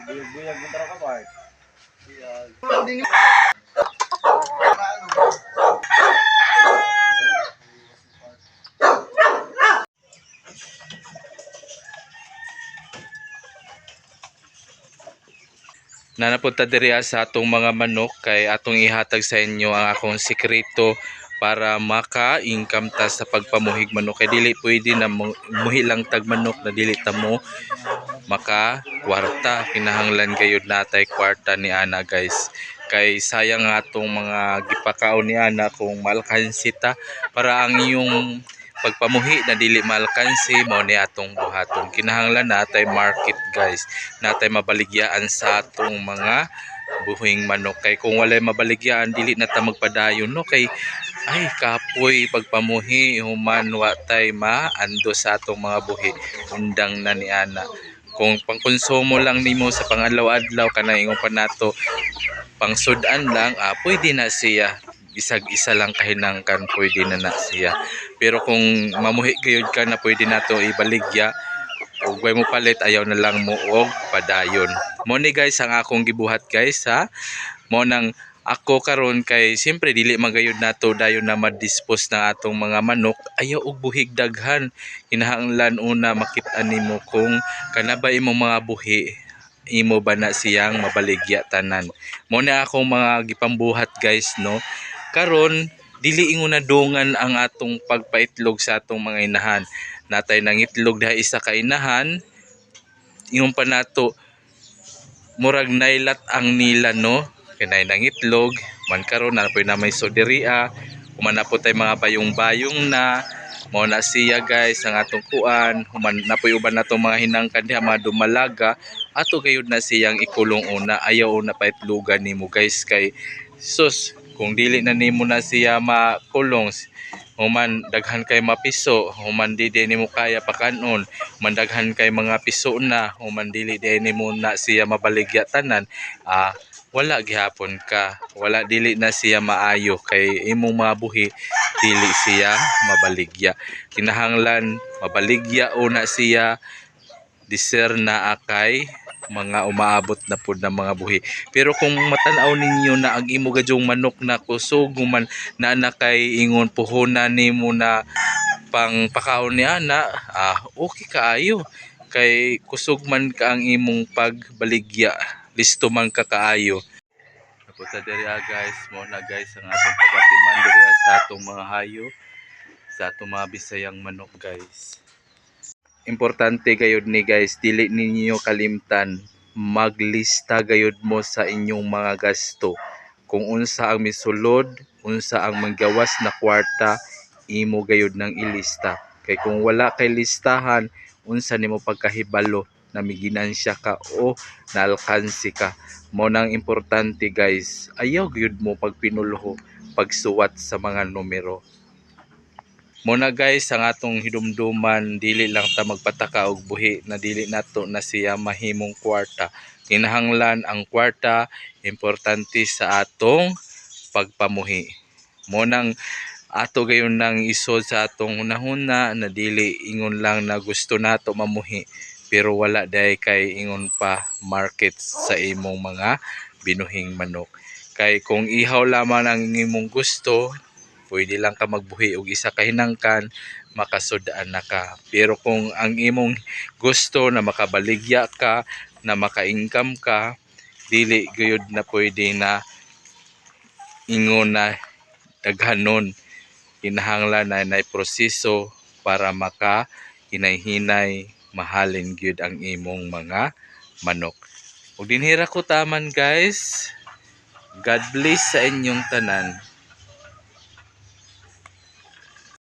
Buyag-buyag mo tara ka ba? Nanapunta diri sa atong mga manok kay atong ihatag sa inyo ang akong sikreto para maka-income ta sa pagpamuhig manok, kay dili pwede na muhi lang tag manok na dili ta mo maka kwarta. Kinahanglan gayud natay kwarta ni ana guys, kay sayang nga atong mga gipakaon ni ana kung maalkansi ta. Para ang iyong pagpamuhi na dili maalkansi, mao ni atong buhaton. Kinahanglan natay market guys, natay mabaligyaan sa atong mga buhing manok, kay kung walay mabaligyaan dili na ta magpadayon no, kay ay kapoy pagpamuhi human wa tay maando sa atong mga buhi. Undang na ni ana kung pangkonsumo lang nimo sa pangadlaw-adlaw, kanang ingon pa nato pangsud-an lang, pwede na siya, bisag isa lang kahinangkan pwede na na siya. Pero kung mamuhi gayud ka na pwede nato ibaligya ug way mo palit, ayaw na lang mo og padayon. Mo ni guys ang akong gibuhat guys ha. Mo nang ako karon kay siyempre dili man gayud nato dayon na ma-dispose na atong mga manok. Ayaw og buhig daghan, kinahanglan una makit-an nimo kung kana ba imong mga buhi, imo ba na siyang mabaligya tanan. Mo na akong mga gipambuhat guys no. Karon dili ingon na dungan ang atong pagpaitlog sa atong mga inahan. Natay nangitlog diha isa ka inahan, ingon pa nato murag nailat ang nila no, kay nay nangitlog man karon na poy na may soderia, human na po tay mga bayong-bayong na. Mao na siya guys ang atong kuan, human na poy uban natong mga hinangkan diha, mga dumalaga, ato gayud na siyang ikulong una. Ayaw una paitlogan nimo guys, kay sus, kung dili na nimo na siya makulong, human daghan kay mapiso, human di di nimo kaya pakanon, human daghan kay mga piso na, human dili di nimo na siya mabaligya tanan, wala gihapon ka, wala, dili na siya maayo kay imong mga buhi dili siya mabaligya. Kinahanglan mabaligya una siya, deser na akay mga umaabot na pud na mga buhi. Pero kung matan-aw ninyo na ang imo gadyong manok na kusog man na na kay ingon puhunan nimo na pang pakaon ni ana, okay kaayo kay kusog man ka ang imong pagbaligya, listo man ka kaayo. Napunta diri guys, mo na guys ang atong pagatiman diri sa atong mga hayo, sa atong mga Bisayang manok guys. Importante gayud ni guys, dili ninyo kalimtan maglista gayud mo sa inyong mga gasto. Kung unsa ang misulod, unsa ang manggawas na kwarta, imo gayud nang ilista. Kay kung wala kay listahan, unsa nimo pagkahibalo na miginansya ka o naalkansi ka. Mao nang importante guys, ayaw gyud mo pagpinulho pagsuwat sa mga numero. Muna guys ang atong hidumduman, dili lang ta magpataka og buhi na dili nato na siya mahimong kwarta. Kinahanglan ang kwarta importante sa atong pagpamuhi. Mo nang ato gayon nang isod sa atong hunahuna na dili ingon lang na gusto nato mamuhi pero wala day kay ingon pa market sa imong mga binuhing manok. Kay kung ihaw lamang ang imong gusto, pwede lang ka magbuhi og isa ka hinangkan, makasud-an na ka. Pero kung ang imong gusto na makabaligya ka, na maka-income ka, dili gayud na pwede na ingon na daghanon. Kinahanglan na nay proseso para maka hinay-hinay mahalin gyud ang imong mga manok. Ug dinhira ko taman guys. God bless sa inyong tanan.